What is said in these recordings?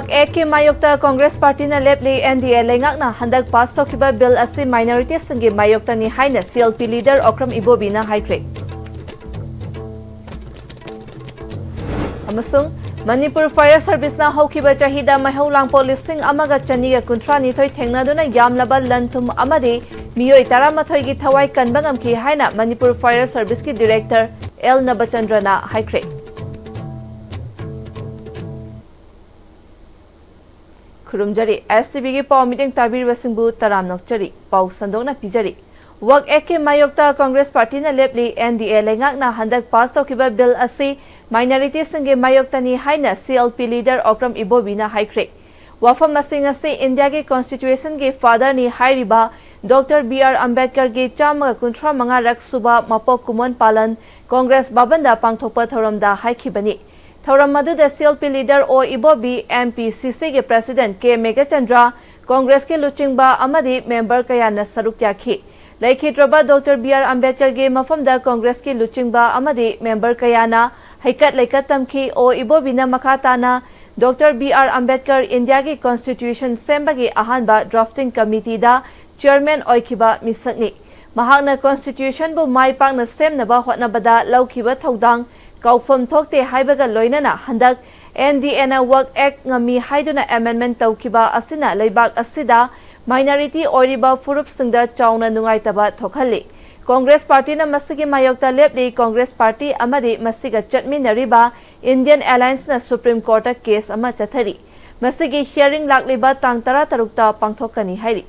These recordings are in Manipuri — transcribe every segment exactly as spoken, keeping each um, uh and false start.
ꯑꯦꯛꯀꯤ ꯃꯥꯌꯣꯛꯇ ꯀꯣꯡꯒ꯭ꯔꯦꯁ ꯄꯥꯔꯇꯤꯅ ꯂꯦꯞꯂꯤ꯫ ꯑꯦꯟ ꯗꯤ ꯑꯦ ꯂꯩꯉꯥꯛꯅ ꯍꯟꯗꯛ ꯄꯥꯁ ꯇꯧꯈꯤꯕ ꯕꯤꯜ ꯑꯁꯤ ꯃꯥꯏꯅꯣꯔꯤꯇꯤꯁꯤꯡꯒꯤ ꯃꯥꯌꯣꯛꯇꯅꯤ ꯍꯥꯏꯅ C L P leader Okram ꯏꯕꯣꯕꯤꯅ ꯍꯥꯏꯈ꯭ꯔꯦ꯫ ꯑꯃꯁꯨꯡ ꯃꯅꯤꯄꯨꯔ ꯐꯥꯌꯔ ꯁꯔꯚꯤꯁꯅ ꯍꯧꯈꯤꯕ ꯆꯍꯤꯗ ꯃꯩꯍꯧ ꯂꯥꯡꯄꯣꯛ ꯂꯤꯁꯤꯡ ꯑꯃꯒ ꯆꯅꯤꯒ ꯀꯨꯟꯊ꯭ꯔꯥ ꯅꯤꯊꯣꯏ ꯊꯦꯡꯅꯗꯨꯅ ꯌꯥꯝꯂꯕ ꯂꯟ ꯊꯨꯝ ꯑꯃꯗꯤ ꯃꯤꯑꯣꯏ ꯇꯔꯥꯃꯥꯊꯣꯏꯒꯤ ꯊꯋꯥꯏ ꯀꯟꯕ ꯉꯝꯈꯤ ꯍꯥꯏꯅ ꯃꯅꯤꯄꯨꯔ ꯐꯥꯌꯔ ꯁꯔꯚꯤꯁꯀꯤ ꯗꯤꯔꯦꯛꯇꯔ ꯑꯦꯜ ꯅꯕꯆꯟꯗ꯭ꯔꯅ ꯍꯥꯏꯈ꯭ꯔꯦ꯫ ꯈꯨꯔꯨꯝꯖꯔꯤ꯫ ꯑꯦꯁ ꯇꯤ ꯚꯤꯒꯤ ꯄꯥꯎ ꯃꯤꯠꯌꯦꯡ ꯇꯥꯕꯤꯔꯤꯕꯁꯤꯡꯕꯨ ꯇꯔꯥꯝꯅ ꯑꯣꯛꯆꯔꯤ꯫ ꯄꯥꯎ ꯁꯟꯗꯣꯛꯅ ꯄꯤꯖꯔꯤ꯫ ꯋꯛ ꯑꯦꯛꯀꯤ ꯃꯥꯌꯣꯛꯇ ꯀꯣꯡꯒ꯭ꯔꯦꯁ ꯄꯥꯔꯇꯤꯅ ꯂꯦꯞꯂꯤ꯫ ꯑꯦꯟ ꯗꯤ ꯑꯦ ꯂꯩꯉꯥꯛꯅ ꯍꯟꯗꯛ ꯄꯥꯁ ꯇꯧꯈꯤꯕ ꯕꯤꯜ ꯑꯁꯤ ꯃꯥꯏꯅꯣꯔꯤꯇꯤꯁꯤꯡꯒꯤ ꯃꯥꯌꯣꯛꯇꯅꯤ ꯍꯥꯏꯅ C L P leader Okram ꯏꯕꯣꯕꯤꯅ ꯍꯥꯏꯈ꯭ꯔꯦ꯫ ꯋꯥꯐꯝ ꯑꯁꯤ ꯉꯁꯤ ꯏꯟꯗꯤꯌꯥꯒꯤ ꯀꯣꯟꯁꯇꯤꯇ꯭ꯌꯨꯁꯟꯒꯤ ꯐꯥꯗꯔꯅꯤ ꯍꯥꯏꯔꯤꯕ ꯗꯣꯛꯇꯔ ꯕꯤ ꯑꯥꯔ ꯑꯝꯕꯦꯗꯀꯔꯒꯤ ꯆꯥꯝꯃꯒ ꯀꯨꯟꯊ꯭ꯔꯥ ꯃꯉꯥꯔꯛ ꯁꯨꯕ ꯃꯄꯣꯛ ꯀꯨꯝꯑꯣꯟ ꯄꯥꯂꯟ ꯀꯣꯡꯒ꯭ꯔꯦꯁ ꯚꯕꯟꯗ ꯄꯥꯡꯊꯣꯛꯄ ꯊꯧꯔꯝꯗ ꯍꯥꯏꯈꯤꯕꯅꯤ꯫ ꯊꯧꯔꯝ ꯑꯗꯨꯗ ꯁꯤ ꯑꯦꯜ ꯄꯤ ꯂꯤꯗꯔ ꯑꯣ ꯏꯕꯣꯕꯤ, ꯑꯦꯝ ꯄꯤ ꯁꯤ ꯁꯤꯒꯤ ꯄ꯭ꯔꯦꯁꯤꯗꯦꯟꯠ ꯀꯦ ꯃꯦꯘꯆꯟꯗ꯭ꯔ, ꯀꯣꯡꯒ꯭ꯔꯦꯁꯀꯤ ꯂꯨꯆꯤꯡꯕ ꯑꯃꯗꯤ ꯃꯦꯝꯕꯔ ꯀꯌꯥꯅ ꯁꯔꯨꯛ ꯌꯥꯈꯤ꯫ ꯂꯩꯈꯤꯗ꯭ꯔꯕ ꯗꯣꯛꯇꯔ ꯕꯤ ꯑꯥꯔ ꯑꯝꯕꯦꯗꯀꯔꯒꯤ ꯃꯐꯝꯗ ꯀꯣꯡꯒ꯭ꯔꯦꯁꯀꯤ ꯂꯨꯆꯤꯡꯕ ꯑꯃꯗꯤ ꯃꯦꯝꯕꯔ ꯀꯌꯥꯅ ꯍꯩꯀꯠ ꯂꯩꯀꯠ ꯇꯝꯈꯤ꯫ ꯑꯣ ꯏꯕꯣꯕꯤꯅ ꯃꯈꯥ ꯇꯥꯅ ꯗꯣꯛꯇꯔ ꯕꯤ ꯑꯥꯔ ꯑꯝꯕꯦꯗꯀꯔ ꯏꯟꯗꯤꯌꯥꯒꯤ ꯀꯣꯟꯁꯇꯤꯇ꯭ꯌꯨꯁꯟ ꯁꯦꯝꯕꯒꯤ ꯑꯍꯥꯟꯕ ꯗ꯭ꯔꯥꯐꯇꯤꯡ ꯀꯃꯤꯇꯤꯗ ꯆꯤꯌꯔꯃꯦꯟ ꯑꯣꯏꯈꯤꯕ ꯃꯤꯁꯛꯅꯤ꯫ ꯃꯍꯥꯛꯅ ꯀꯣꯟꯁꯇꯤꯇ꯭ꯌꯨꯁꯟꯕꯨ ꯃꯥꯏ ꯄꯥꯛꯅ ꯁꯦꯝꯅꯕ ꯍꯣꯠꯅꯕꯗ ꯂꯧꯈꯤꯕ ꯊꯧꯗꯥꯡ ꯀꯥꯎꯐꯝ ꯊꯣꯛꯇꯦ ꯍꯥꯏꯕꯒ ꯂꯣꯏꯅꯅ ꯍꯟꯗꯛ ꯑꯦꯟ ꯗꯤ ꯑꯦꯅ ꯋꯛ ꯑꯦꯛ ꯉꯝꯃꯤ ꯍꯥꯏꯗꯨꯅ ꯑꯦꯃꯦꯟꯗꯃꯦꯟꯠ ꯇꯧꯈꯤꯕ ꯑꯁꯤꯅ ꯂꯩꯕꯥꯛ ꯑꯁꯤꯗ ꯃꯥꯏꯅꯣꯔꯤꯇꯤ ꯑꯣꯏꯔꯤꯕ ꯐꯨꯔꯨꯞꯁꯤꯡꯗ ꯆꯥꯎꯅ ꯅꯨꯡꯉꯥꯏꯇꯕ ꯊꯣꯛꯍꯜꯂꯤ꯫ ꯀꯣꯡꯒ꯭ꯔꯦꯁ ꯄꯥꯔꯇꯤꯅ ꯃꯁꯤꯒꯤ ꯃꯥꯌꯣꯛꯇ ꯂꯦꯞꯂꯤ꯫ ꯀꯣꯡꯒ꯭ꯔꯦꯁ ꯄꯥꯔꯇꯤ ꯑꯃꯗꯤ ꯃꯁꯤꯒ ꯆꯠꯃꯤꯟꯅꯔꯤꯕ ꯏꯟꯗꯤꯌꯟ ꯑꯦꯂꯥꯌꯟꯁꯅ ꯁꯨꯄ꯭ꯔꯤꯝ ꯀꯣꯔꯠꯇ ꯀꯦꯁ ꯑꯃ ꯆꯠꯊꯔꯤ꯫ ꯃꯁꯤꯒꯤ ꯍꯤꯌꯔꯤꯡ ꯂꯥꯛꯂꯤꯕ ꯇꯥꯡ ꯇꯔꯥꯇꯔꯨꯛꯇ ꯄꯥꯡꯊꯣꯛꯀꯅꯤ ꯍꯥꯏꯔꯤ꯫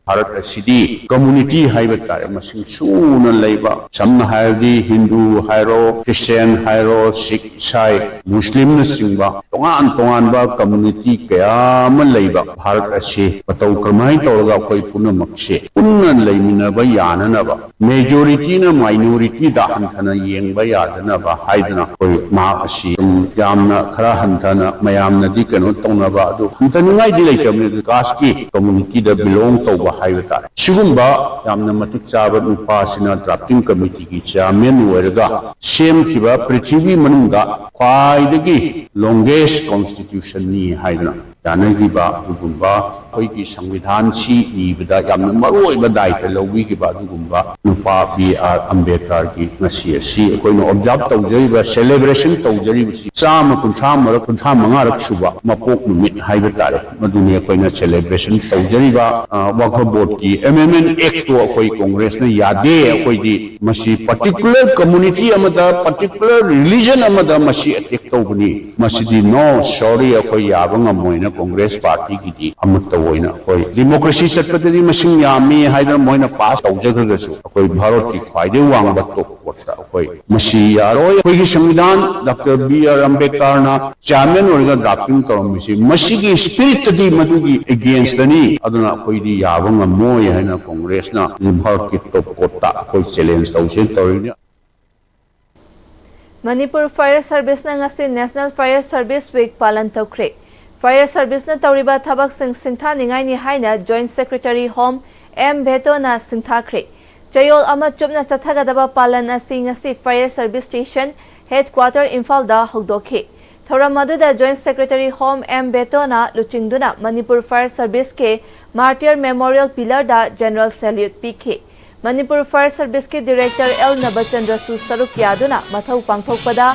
ꯚꯥꯔꯠ ꯑꯁꯤꯗꯤ ꯀꯝꯃ꯭ꯌꯨꯅꯤꯇꯤ ꯍꯥꯏꯕ ꯇꯥꯔꯦ, ꯃꯁꯤꯡ ꯁꯨꯅ ꯂꯩꯕ, ꯁꯝꯅ ꯍꯥꯏꯔꯗꯤ ꯍꯤꯟꯗꯨ ꯍꯥꯏꯔꯣ, ꯈ꯭ꯔꯤꯁꯇꯤꯌꯥꯟ ꯍꯥꯏꯔꯣ, ꯁꯤꯈ, ꯏꯁꯥꯏ, ꯃꯨꯁꯂꯤꯝꯅꯆꯤꯡꯕ ꯇꯣꯉꯥꯟ ꯇꯣꯉꯥꯟꯕ ꯀꯝꯃ꯭ꯌꯨꯅꯤꯇꯤ ꯀꯌꯥ ꯑꯃ ꯂꯩꯕ ꯚꯥꯔꯠ ꯑꯁꯤ ꯃꯇꯧ ꯀꯔꯝꯍꯥꯏꯅ ꯇꯧꯔꯒ ꯑꯩꯈꯣꯏ ꯄꯨꯝꯅꯃꯛꯁꯦ ꯄꯨꯟꯅ ꯂꯩꯃꯤꯟꯅꯕ ꯌꯥꯅꯅꯕ, ꯃꯦꯖꯣꯔꯤꯇꯤꯅ ꯃꯥꯏꯅꯣꯔꯤꯇꯤꯗ ꯍꯟꯊꯅ ꯌꯦꯡꯕ ꯌꯥꯗꯅꯕ ꯍꯥꯏꯗꯅ ꯑꯩꯈꯣꯏ ꯃꯍꯥꯛ ꯑꯁꯤ ꯁꯨꯝ ꯌꯥꯝꯅ ꯈꯔ ꯍꯟꯊꯅ ꯃꯌꯥꯝꯅꯗꯤ ꯀꯩꯅꯣ ꯇꯧꯅꯕ, ꯑꯗꯨ ꯍꯟꯊꯅꯤꯡꯉꯥꯏꯗꯤ ꯂꯩꯇꯕꯅꯤ꯫ ꯑꯗꯨ ꯀꯥꯁꯀꯤ ꯀꯝꯃ꯭ꯌꯨꯅꯤꯇꯤꯗ ꯕꯤꯂꯣꯡ ꯇꯧꯕ ꯍꯥꯏꯕ ꯇꯥꯔꯦ꯫ ꯁꯤꯒꯨꯝꯕ ꯌꯥꯝꯅ ꯃꯇꯤꯛ ꯆꯥꯕ ꯅꯨꯄꯥꯁꯤꯅ ꯗ꯭ꯔꯥꯐꯇꯤꯡ ꯀꯃꯤꯇꯤꯒꯤ ꯆꯤꯌꯥꯔꯃꯦꯟ ꯑꯣꯏꯔꯒ ꯁꯦꯝꯈꯤꯕ ꯄ꯭ꯔꯤꯊꯤꯕꯤ ꯃꯅꯨꯡꯗ ꯈ꯭ꯋꯥꯏꯗꯒꯤ ꯂꯣꯡꯒꯦꯁ ꯀꯣꯟꯁꯇꯤꯇ꯭ꯌꯨꯁꯟꯅꯤ ꯍꯥꯏꯗꯅ ꯌꯥꯅꯈꯤꯕ ꯑꯗꯨꯒꯨꯝꯕ, ꯑꯩꯈꯣꯏꯒꯤ ꯁꯪꯕꯤꯙꯥꯟꯁꯤ ꯏꯕꯗ ꯌꯥꯝꯅ ꯃꯔꯨꯑꯣꯏꯕ ꯗꯥꯏꯇ ꯂꯧꯕꯤꯈꯤꯕ ꯑꯗꯨꯒꯨꯝꯕ ꯅꯨꯄꯥ ꯕꯤ ꯑꯥꯔ ꯑꯝꯕꯦꯗꯀꯔꯒꯤ ꯉꯁꯤ ꯑꯁꯤ ꯑꯩꯈꯣꯏꯅ ꯑꯣꯕꯖꯥꯔꯕ ꯇꯧꯖꯔꯤꯕ, ꯁꯦꯂꯦꯕ꯭ꯔꯦꯁꯟ ꯇꯧꯖꯔꯤꯕꯁꯤ ꯆꯥꯝꯃ ꯀꯨꯟꯊ꯭ꯔꯥ ꯃꯔꯛ, ꯀꯨꯟꯊ꯭ꯔꯥ ꯃꯉꯥꯔꯛ ꯁꯨꯕ ꯃꯄꯣꯛ ꯅꯨꯃꯤꯠ ꯍꯥꯏꯕ ꯇꯥꯔꯦ꯫ ꯃꯗꯨꯅꯤ ꯑꯩꯈꯣꯏꯅ ꯁꯦꯂꯦꯕ꯭ꯔꯦꯁꯟ ꯇꯧꯖꯔꯤꯕ꯫ ꯑ, ꯋꯥꯛꯐ ꯕꯣꯔꯗꯀꯤ ꯑꯦꯃꯦꯟꯗꯃꯦꯟ ꯑꯦꯛꯇꯣ ꯑꯩꯈꯣꯏ ꯀꯣꯡꯒ꯭ꯔꯦꯁꯅ ꯌꯥꯗꯦ, ꯑꯩꯈꯣꯏꯗꯤ ꯃꯁꯤ ꯄꯥꯔꯇꯤꯀꯨꯂꯔ ꯀꯝꯃ꯭ꯌꯨꯅꯤꯇꯤ ꯑꯃꯗ, ꯄꯥꯔꯇꯤꯀꯨꯂꯔ ꯔꯤꯂꯤꯖꯟ ꯑꯃꯗ ꯃꯁꯤ ꯑꯦꯇꯦꯛ ꯇꯧꯕꯅꯤ, ꯃꯁꯤꯗꯤ no, sorry, ꯑꯩꯈꯣꯏ ꯌꯥꯕ ꯉꯝꯃꯣꯏꯅ ꯀꯣꯡꯒ꯭ꯔꯦꯁ ꯄꯥꯔꯇꯤꯒꯤꯗꯤ ꯑꯃꯠꯇ ꯑꯣꯏꯅ ꯑꯩꯈꯣꯏ ꯗꯤꯃꯣꯀ꯭ꯔꯦꯁꯤ ꯆꯠꯄꯗꯗꯤ ꯃꯁꯤꯡ ꯌꯥꯝꯃꯤ ꯍꯥꯏꯗꯅ ꯃꯣꯏꯅ ꯄꯥꯁ ꯇꯧꯖꯈ꯭ꯔꯒꯁꯨ ꯑꯩꯈꯣꯏ ꯚꯥꯔꯠꯀꯤ ꯈ꯭ꯋꯥꯏꯗꯒꯤ ꯋꯥꯡꯕ ꯇꯣꯞ ꯀꯣꯔꯠꯇ ꯑꯩꯈꯣꯏ ꯃꯁꯤ ꯌꯥꯔꯣꯏ꯫ ꯑꯩꯈꯣꯏꯒꯤ ꯁꯪꯕꯤꯙꯥꯟ ꯗꯣꯛꯇꯔ ꯕꯤ ꯑꯥꯔ ꯑꯝꯕꯦꯗꯀꯔꯅ ꯆꯤꯌꯥꯔꯃꯦꯟ ꯑꯣꯏꯔꯒ ꯗ꯭ꯔꯥꯐꯇꯤꯡ ꯇꯧꯔꯝꯃꯤꯁꯤ ꯃꯁꯤꯒꯤ ꯁ꯭ꯄꯤꯔꯤꯠꯇꯗꯤ ꯃꯗꯨꯒꯤ ꯑꯦꯒꯦꯟꯁꯇꯅꯤ, ꯑꯗꯨꯅ ꯑꯩꯈꯣꯏꯗꯤ ꯌꯥꯕ ꯉꯝꯃꯣꯏ ꯍꯥꯏꯅ ꯀꯣꯡꯒ꯭ꯔꯦꯁꯅ ꯚꯥꯔꯠꯀꯤ ꯇꯣꯞ ꯀꯣꯔꯠꯇ ꯑꯩꯈꯣꯏ ꯆꯦꯂꯦꯟꯖ ꯇꯧꯁꯦꯅ ꯇꯧꯔꯤꯅꯤ꯫ ꯃꯅꯤꯄꯨꯔ ꯐꯥꯌꯔ ꯁꯔꯚꯤꯁꯅ ꯉꯁꯤ ꯅꯦꯁꯅꯦꯜ ꯐꯥꯌꯔ ꯁꯔꯚꯤꯁ ꯋꯤꯛ ꯄꯥꯂꯟ ꯇꯧꯈ꯭ꯔꯦ꯫ ꯐꯥꯌꯔ ꯁꯔꯚꯤꯁꯅ ꯇꯧꯔꯤꯕ ꯊꯕꯛꯁꯤꯡ ꯁꯤꯡꯊꯥꯅꯤꯡꯉꯥꯏꯅꯤ ꯍꯥꯏꯅ ꯖꯣꯏꯟꯠ ꯁꯦꯀ꯭ꯔꯦꯇꯔꯤ ꯍꯣꯝ ꯑꯦꯝ ꯚꯦꯇꯣꯅ ꯁꯤꯡꯊꯥꯈ꯭ꯔꯦ꯫ ꯆꯌꯣꯜ ꯑꯃ ꯆꯨꯞꯅ ꯆꯠꯊꯒꯗꯕ ꯄꯥꯂꯟ ꯑꯁꯤ ꯉꯁꯤ ꯐꯥꯌꯔ ꯁꯔꯚꯤꯁ ꯁ꯭ꯇꯦꯁꯟ ꯍꯦꯗꯀ꯭ꯋꯥꯇꯔ ꯏꯝꯐꯥꯜꯗ ꯍꯧꯗꯣꯛꯈꯤ꯫ ꯊꯧꯔꯝ ꯑꯗꯨꯗ ꯖꯣꯏꯟꯠ ꯁꯦꯀ꯭ꯔꯦꯇꯔꯤ ꯍꯣꯝ ꯑꯦꯝ ꯚꯦꯇꯣꯅ ꯂꯨꯆꯤꯡꯗꯨꯅ ꯃꯅꯤꯄꯨꯔ ꯐꯥꯌꯔ ꯁꯔꯚꯤꯁꯀꯤ ꯃꯥꯔꯇꯤꯌꯔ ꯃꯦꯃꯣꯔꯤꯌꯦꯜ ꯄꯤꯂꯔꯗ ꯖꯦꯅꯔꯦꯜ ꯁꯦꯂ꯭ꯌꯨꯠ ꯄꯤꯈꯤ꯫ ꯃꯅꯤꯄꯨꯔ ꯐꯥꯌꯔ ꯁꯔꯚꯤꯁꯀꯤ ꯗꯤꯔꯦꯛꯇꯔ ꯑꯦꯜ ꯅꯕꯆꯟꯗ꯭ꯔꯁꯨ ꯁꯔꯨꯛ ꯌꯥꯗꯨꯅ ꯃꯊꯧ ꯄꯥꯡꯊꯣꯛꯄꯗ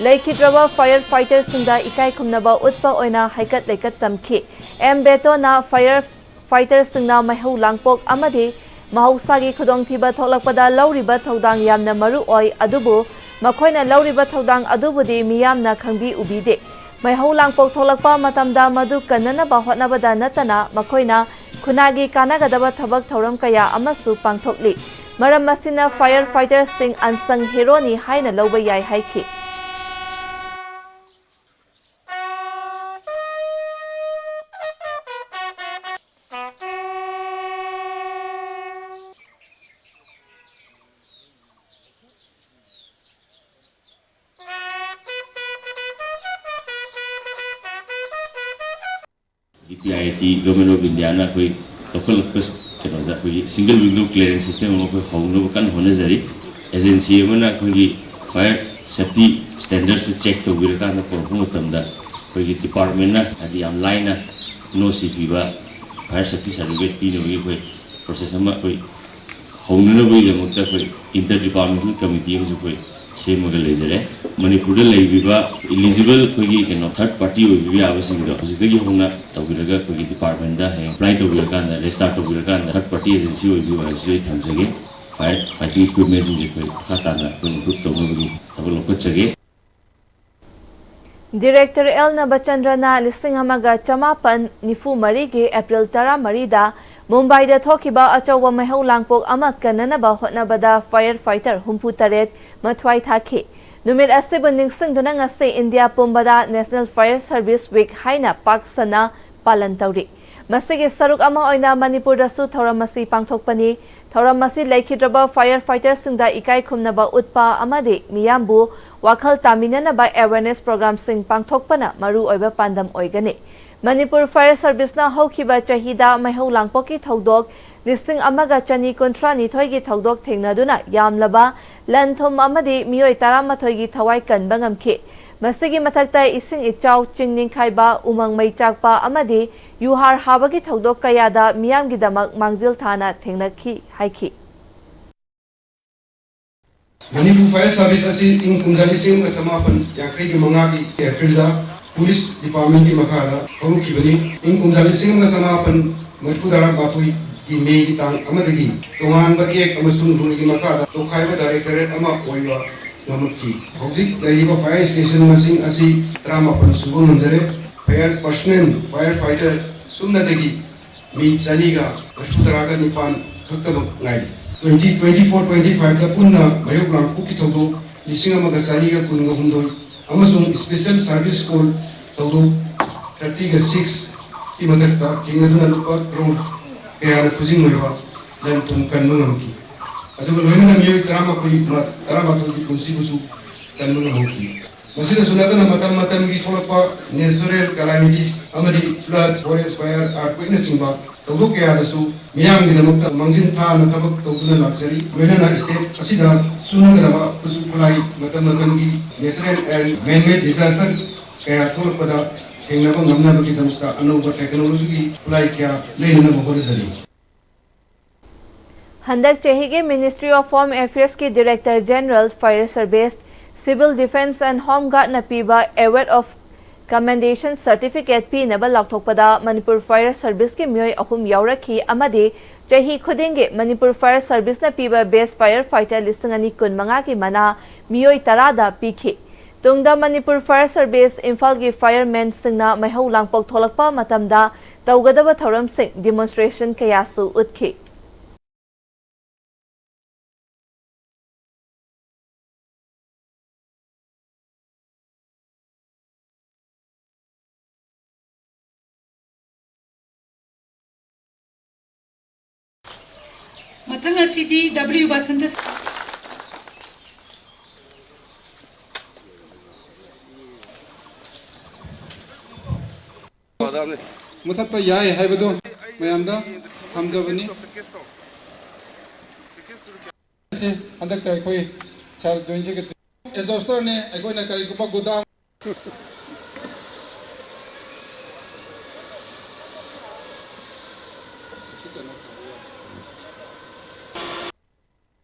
ꯂꯩꯈꯤꯗ꯭ꯔꯕ ꯐꯥꯌꯔ ꯐꯥꯏꯇꯔꯁꯤꯡꯗ ꯏꯀꯥꯏ ꯈꯨꯝꯅꯕ ꯎꯠꯄ ꯑꯣꯏꯅ ꯍꯥꯏꯀꯠ ꯂꯩꯀꯠ ꯇꯝꯈꯤ꯫ ꯑꯦꯝ ꯕꯦꯇꯣꯅ ꯐꯥꯌꯔ ꯐꯥꯏꯇꯔꯁꯤꯡꯅ ꯃꯩꯍꯧ ꯂꯥꯡꯄꯣꯛ ꯑꯃꯗꯤ ꯃꯍꯧꯁꯥꯒꯤ ꯈꯨꯗꯣꯡꯊꯤꯕ ꯊꯣꯛꯂꯛꯄꯗ ꯂꯧꯔꯤꯕ ꯊꯧꯗꯥꯡ ꯌꯥꯝꯅ ꯃꯔꯨ ꯑꯣꯏ, ꯑꯗꯨꯕꯨ ꯃꯈꯣꯏꯅ ꯂꯧꯔꯤꯕ ꯊꯧꯗꯥꯡ ꯑꯗꯨꯕꯨꯗꯤ ꯃꯤꯌꯥꯝꯅ ꯈꯪꯕꯤ ꯎꯕꯤꯗꯦ꯫ ꯃꯩꯍꯧ ꯂꯥꯡꯄꯣꯛ ꯊꯣꯛꯂꯛꯄ ꯃꯇꯝꯗ ꯃꯗꯨ ꯀꯟꯅꯅꯕ ꯍꯣꯠꯅꯕꯗ ꯅꯠꯇꯅ ꯃꯈꯣꯏꯅ ꯈꯨꯟꯅꯥꯏꯒꯤ ꯀꯥꯟꯅꯒꯗꯕ ꯊꯕꯛ ꯊꯧꯔꯝ ꯀꯌꯥ ꯑꯃꯁꯨ ꯄꯥꯡꯊꯣꯛꯂꯤ꯫ ꯃꯔꯝ ꯑꯁꯤꯅ ꯐꯥꯌꯔ ꯐꯥꯏꯇꯔꯁꯤꯡ ꯑꯟꯁꯪ ꯍꯦꯔꯣꯅꯤ ꯍꯥꯏꯅ ꯂꯧꯕ ꯌꯥꯏ ꯍꯥꯏꯈꯤ꯫ ꯑꯥꯏ ꯑꯥꯏ ꯇꯤ, ꯒꯚꯔꯟꯃꯦꯟꯠ ꯑꯣꯐ ꯏꯟꯗꯤꯌꯥꯅ ꯑꯩꯈꯣꯏ ꯂꯧꯈꯠꯂꯛꯄ ꯀꯩꯅꯣꯗ ꯑꯩꯈꯣꯏꯒꯤ ꯁꯤꯡꯒꯜ ꯋꯤꯟꯗꯣ ꯀ꯭ꯂꯤꯌꯔꯦꯟꯁ ꯁꯤꯁꯇꯦꯝ ꯑꯃ ꯑꯩꯈꯣꯏ ꯍꯧꯅꯕ ꯀꯟꯅ ꯍꯣꯠꯅꯖꯔꯤ꯫ ꯑꯦꯖꯦꯟꯁꯤ ꯑꯃꯅ ꯑꯩꯈꯣꯏꯒꯤ ꯐꯥꯌꯔ ꯁꯦꯐꯇꯤ ꯁ꯭ꯇꯦꯟꯗꯔꯠꯁꯦ ꯆꯦꯛ ꯇꯧꯕꯤꯔꯀꯥꯟꯗ ꯄꯨꯔꯛꯄ ꯃꯇꯝꯗ ꯑꯩꯈꯣꯏꯒꯤ ꯗꯤꯄꯥꯔꯠꯃꯦꯟꯠꯅ ꯍꯥꯏꯗꯤ ꯌꯥꯝ ꯂꯥꯏꯅ ꯑꯦꯟ ꯑꯣ ꯁꯤ ꯄꯤꯕ, ꯐꯥꯌꯔ ꯁꯦꯐꯇꯤ ꯁꯥꯔꯇꯤꯐꯤꯀꯦꯠ ꯄꯤꯅꯕꯒꯤ ꯑꯩꯈꯣꯏ ꯄ꯭ꯔꯣꯁꯦꯁ ꯑꯃ ꯑꯩꯈꯣꯏ ꯍꯧꯅꯅꯕꯒꯤꯗꯃꯛꯇ ꯑꯩꯈꯣꯏ ꯏꯟꯇꯔ ꯗꯤꯄꯥꯔꯠꯃꯦꯟꯇꯦꯜ ꯀꯃꯤꯇꯤ ꯑꯃꯁꯨ ꯑꯩꯈꯣꯏ ꯁꯦꯝꯃꯒ ꯂꯩꯖꯔꯦ꯫ ꯃꯅꯤꯄꯨꯔꯗ ꯂꯩꯕꯤꯕ ꯏꯂꯤꯖꯤꯕꯜ ꯑꯩꯈꯣꯏꯒꯤ ꯀꯩꯅꯣ ꯊꯥꯔꯠ ꯄꯥꯔꯇꯤ ꯑꯣꯏꯕꯤꯕ ꯌꯥꯕꯁꯤꯡꯗꯣ ꯍꯧꯖꯤꯛꯇꯒꯤ ꯍꯧꯅ ꯇꯧꯕꯤꯔꯒ ꯑꯩꯈꯣꯏꯒꯤ ꯗꯤꯄꯥꯔꯠꯃꯦꯟꯇ ꯍꯌꯦꯡ ꯑꯦꯄ꯭ꯂꯥꯏ ꯇꯧꯕꯤꯔꯀꯥꯟꯗ ꯔꯦꯖꯤꯁꯇꯥꯔ ꯇꯧꯕꯤꯔꯀꯥꯟꯗ ꯊꯥꯔꯠ ꯄꯥꯔꯇꯤ ꯑꯦꯖꯦꯟꯁꯤ ꯑꯣꯏꯕꯤꯌꯨ ꯍꯥꯏꯕꯁꯤ ꯑꯩ ꯊꯝꯖꯒꯦ꯫ ꯐꯥꯌꯔ ꯐꯥꯏꯇꯤꯡ ꯏꯀ꯭ꯋꯤꯞꯃꯦꯟꯁꯤꯡꯁꯦ ꯑꯩꯈꯣꯏ ꯃꯈꯥ ꯇꯥꯅ ꯑꯩꯈꯣꯏ ꯏꯝꯄ꯭ꯔꯨꯞ ꯇꯧꯅꯕꯒꯤ ꯊꯕꯛ ꯂꯧꯈꯠꯆꯒꯦ꯫ ꯗꯤꯔꯦꯛꯇꯔ ꯑꯦꯜ ꯅꯕꯆꯟꯗ꯭ꯔꯅ ꯂꯤꯁꯤꯡ ꯑꯃꯒ ꯆꯃꯥꯄꯟ ꯅꯤꯐꯨ ꯃꯔꯤꯒꯤ ꯑꯦꯄ꯭ꯔꯤꯜ ꯇꯔꯥꯃꯔꯤꯗ ꯃꯨꯝꯕꯥꯏꯗ ꯊꯣꯛꯈꯤꯕ ꯑꯆꯧꯕ ꯃꯩꯍꯧ ꯂꯥꯡꯄꯣꯛ ꯑꯃ ꯀꯟꯅꯅꯕ ꯍꯣꯠꯅꯕꯗ ꯐꯥꯌꯔ ꯐꯥꯏꯇꯔ ꯍꯨꯝꯐꯨ ꯇꯔꯦꯠ ꯃꯊ꯭ꯋꯥꯏ ꯊꯥꯈꯤ꯫ ꯅꯨꯃꯤꯠ ꯑꯁꯤꯕꯨ ꯅꯤꯡꯁꯤꯡꯗꯨꯅ ꯉꯁꯤ ꯏꯟꯗꯤꯌꯥ ꯄꯨꯝꯕꯗ ꯅꯦꯁꯅꯦꯜ ꯐꯥꯌꯔ ꯁꯔꯚꯤꯁ ꯋꯤꯛ ꯍꯥꯏꯅ ꯄꯥꯛ ꯁꯟꯅ ꯄꯥꯂꯟ ꯇꯧꯔꯤ꯫ ꯃꯁꯤꯒꯤ ꯁꯔꯨꯛ ꯑꯃ ꯑꯣꯏꯅ ꯃꯅꯤꯄꯨꯔꯗꯁꯨ ꯊꯧꯔꯝ ꯑꯁꯤ ꯄꯥꯡꯊꯣꯛꯄꯅꯤ꯫ ꯊꯧꯔꯝ ꯑꯁꯤ ꯂꯩꯈꯤꯗ꯭ꯔꯕ ꯐꯥꯌꯔ ꯐꯥꯏꯇꯔꯁꯤꯡꯗ ꯏꯀꯥꯏ ꯈꯨꯝꯅꯕ ꯎꯠꯄ ꯑꯃꯗꯤ ꯃꯤꯌꯥꯝꯕꯨ ꯋꯥꯈꯜ ꯇꯥꯃꯤꯟꯅꯅꯕ ꯑꯦꯋꯦꯔꯅꯦꯁ ꯄ꯭ꯔꯣꯒ꯭ꯔꯥꯝꯁꯤꯡ ꯄꯥꯡꯊꯣꯛꯄꯅ ꯃꯔꯨꯑꯣꯏꯕ ꯄꯥꯟꯗꯝ ꯑꯣꯏꯒꯅꯤ꯫ ꯃꯅꯤꯄꯨꯔ ꯐꯥꯌꯔ ꯁꯔꯚꯤꯁꯅ ꯍꯧꯈꯤꯕ ꯆꯍꯤꯗ ꯃꯩꯍꯧ ꯂꯥꯡꯄꯣꯛꯀꯤ ꯊꯧꯗꯣꯛ ꯂꯤꯁꯤꯡ ꯑꯃꯒ ꯆꯅꯤ ꯀꯨꯟꯊ꯭ꯔꯥ ꯅꯤꯊꯣꯏꯒꯤ ꯊꯧꯗꯣꯛ ꯊꯦꯡꯅꯗꯨꯅ ꯌꯥꯝꯂꯕ ꯂꯟ ꯊꯨꯝ ꯑꯃꯗꯤ ꯃꯤꯑꯣꯏ ꯇꯔꯥꯃꯥꯊꯣꯏꯒꯤ ꯊꯋꯥꯏ ꯀꯟꯕ ꯉꯝꯈꯤ꯫ ꯃꯁꯤꯒꯤ ꯃꯊꯛꯇ ꯏꯁꯤꯡ ꯏꯆꯥꯎ, ꯆꯤꯡ ꯅꯤꯡꯈꯥꯏꯕ, ꯎꯃꯪ ꯃꯩ ꯆꯥꯛꯄ ꯑꯃꯗꯤ ꯌꯨꯍꯥꯔ ꯍꯥꯕꯒꯤ ꯊꯧꯗꯣꯛ ꯀꯌꯥꯗ ꯃꯤꯌꯥꯝꯒꯤꯗꯃꯛ ꯃꯥꯡꯖꯤꯜ ꯊꯥꯅ ꯊꯦꯡꯅꯈꯤ ꯍꯥꯏꯈꯤ꯫ ꯃꯅꯤꯄꯨꯔ ꯐꯥꯌꯔ ꯁꯥꯔꯚꯤꯁ ꯑꯁꯤ ꯏꯪ ꯀꯨꯝꯖꯥ ꯂꯤꯁꯤꯡ ꯑꯃꯒ ꯆꯃꯥꯄꯟ ꯌꯥꯡꯈꯩꯒꯤ ꯃꯉꯥꯒꯤ ꯑꯦꯄ꯭ꯔꯤꯜꯗ ꯄꯨꯂꯤꯁ ꯗꯤꯄꯥꯔꯠꯃꯦꯟꯒꯤ ꯃꯈꯥꯗ ꯍꯧꯔꯛꯈꯤꯕꯅꯤ꯫ ꯏꯪ ꯀꯨꯝꯖꯥ ꯂꯤꯁꯤꯡ ꯑꯃꯒ ꯆꯃꯥꯄꯟ ꯃꯔꯤꯐꯨ ꯇꯔꯥꯃꯥꯊꯣꯏꯒꯤ ꯃꯦꯒꯤ ꯇꯥꯡ ꯑꯃꯗꯒꯤ ꯇꯣꯉꯥꯟꯕ ꯑꯦꯛ ꯑꯃꯁꯨꯡ ꯔꯨꯜꯒꯤ ꯃꯈꯥꯗ ꯇꯣꯈꯥꯏꯕ ꯗꯥꯏꯔꯦꯛꯇꯣꯔꯦꯠ ꯑꯃ ꯑꯣꯏꯕ ꯉꯝꯂꯛꯈꯤ꯫ ꯍꯧꯖꯤꯛ ꯂꯩꯔꯤꯕ ꯐꯥꯌꯔ ꯁ꯭ꯇꯦꯁꯟ ꯃꯁꯤꯡ ꯑꯁꯤ ꯇꯔꯥꯃꯥꯄꯟ ꯁꯨꯕ ꯉꯝꯖꯔꯦ꯫ ꯐꯥꯌꯔ ꯄꯔꯁꯣꯅꯦꯜ, ꯐꯥꯌꯔ ꯐꯥꯏꯇꯔ ꯁꯨꯞꯅꯇꯒꯤ ꯃꯤ ꯆꯅꯤꯒ ꯃꯔꯤꯐꯨ ꯇꯔꯥꯒ ꯅꯤꯄꯥꯟ ꯈꯛꯇꯃꯛ ꯉꯥꯏꯔꯤ꯫ ꯇ꯭ꯋꯦꯟꯇꯤ ꯇ꯭ꯋꯦꯟꯇꯤ ꯐꯣꯔ ꯇ꯭ꯋꯦꯟꯇꯤ ꯐꯥꯏꯚꯇ ꯄꯨꯟꯅ ꯃꯩꯍꯧ ꯂꯥꯡꯄꯣꯛꯀꯤ ꯊꯧꯗꯣꯛ ꯂꯤꯁꯤꯡ ꯑꯃꯒ ꯆꯅꯤꯒ ꯀꯨꯟꯒ ꯍꯨꯝꯗꯣꯏ ꯑꯃꯁꯨꯡ ꯁ꯭ꯄꯦꯁꯦꯜ ꯁꯥꯔꯚꯤꯁ ꯀꯣꯔ ꯊꯧꯗꯣꯛ ꯊꯥꯔꯇꯤꯒ ꯁꯤꯛꯁꯀꯤ ꯃꯊꯛꯇ ꯊꯦꯡꯅꯗꯨꯅ ꯂꯨꯄꯥ ꯀ꯭ꯔꯣꯔ ꯀꯌꯥꯅ ꯈꯨꯖꯤꯡ ꯑꯣꯏꯕ ꯂꯟ ꯊꯨꯝ ꯀꯟꯕ ꯉꯝꯈꯤ꯫ ꯑꯗꯨꯒ ꯂꯣꯏꯅꯅ ꯃꯤꯑꯣꯏ ꯇꯔꯥꯃꯥꯊꯣꯏ, ꯇꯔꯥꯃꯥꯊꯣꯏꯒꯤ ꯄꯨꯟꯁꯤꯕꯨꯁꯨ ꯀꯟꯕ ꯉꯝꯍꯧꯈꯤ꯫ ꯃꯁꯤꯗꯁꯨ ꯅꯠꯇꯅ ꯃꯇꯝ ꯃꯇꯝꯒꯤ ꯊꯣꯛꯂꯛꯄ natural calamities ꯑꯃꯗꯤ flood, forest fire, earthquakeꯅꯆꯤꯡꯕ ꯊꯧꯗꯣꯛ ꯀꯌꯥꯗꯁꯨ ꯃꯤꯌꯥꯝꯒꯤꯗꯃꯛꯇ ꯃꯥꯡꯖꯤꯟ ꯊꯥꯅ ꯊꯕꯛ ꯇꯧꯗꯨꯅ ꯂꯥꯛꯆꯔꯤ꯫ ꯂꯣꯏꯅꯅ state ꯑꯁꯤꯗ ꯆꯨꯅꯒꯗꯕ ꯈꯨꯠꯁꯨ ꯈꯨꯠꯂꯥꯏ, ꯃꯇꯝ ꯃꯇꯝꯒꯤ natural and man-made disaster ꯀꯌꯥ ꯊꯣꯛꯂꯛꯄꯗ ꯊꯦꯡꯅꯕ ꯉꯝꯅꯕꯒꯤꯗꯃꯛꯇ ꯑꯅꯧꯕ technologyꯒꯤ ꯈꯨꯠꯂꯥꯏ ꯀꯌꯥ ꯂꯩꯅꯅꯕ ꯍꯣꯠꯅꯖꯔꯤ꯫ ꯍꯟꯗꯛ ꯆꯍꯤꯒꯤ Ministry of Home Affairsꯀꯤ Director General, Fire Service, Civil Defence and Home Guardꯅ ꯄꯤꯕ Award of Commendation Certificate ꯄꯤꯅꯕ ꯂꯥꯎꯊꯣꯛꯄꯗ ꯃꯅꯤꯄꯨꯔ Fire Serviceꯀꯤ ꯃꯤꯑꯣꯏ ꯑꯍꯨꯝ ꯌꯥꯎꯔꯛꯈꯤ ꯑꯃꯗꯤ ꯆꯍꯤ ꯈꯨꯗꯤꯡꯒꯤ ꯃꯅꯤꯄꯨꯔ Fire Serviceꯅ ꯄꯤꯕ Best Fire Fighter ꯂꯤꯁꯤꯡ ꯑꯅꯤ ꯀꯨꯟꯃꯉꯥꯒꯤ ꯃꯅꯥ ꯃꯤꯑꯣꯏ ꯇꯔꯥꯗ ꯄꯤꯈꯤ꯫ ꯇꯨꯡꯗ ꯃꯅꯤꯄꯨꯔ Fire Service ꯏꯝꯐꯥꯜꯒꯤ firemanꯁꯤꯡꯅ ꯃꯩꯍꯧ ꯂꯥꯡꯄꯣꯛ ꯊꯣꯛꯂꯛꯄ ꯃꯇꯝꯗ ꯇꯧꯒꯗꯕ ꯊꯧꯔꯝꯁꯤꯡ demonstration ꯀꯌꯥꯁꯨ ꯎꯠꯈꯤ꯫ ꯃꯊꯪ ꯑꯁꯤꯗꯤ W ꯕꯁꯟꯇ꯫ ꯃꯨꯊꯠꯄ ꯌꯥꯏ ꯍꯥꯏꯕꯗꯨ ꯃꯌꯥꯝꯗ ꯊꯝꯖꯕꯅꯤ꯫ ꯍꯟꯗꯛꯇ ꯑꯩꯈꯣꯏ sir joint secretary exhausterꯅꯦ꯫ ꯑꯩꯈꯣꯏꯅ ꯀꯔꯤꯒꯨꯝꯕ ꯒꯣꯗꯥꯎꯟ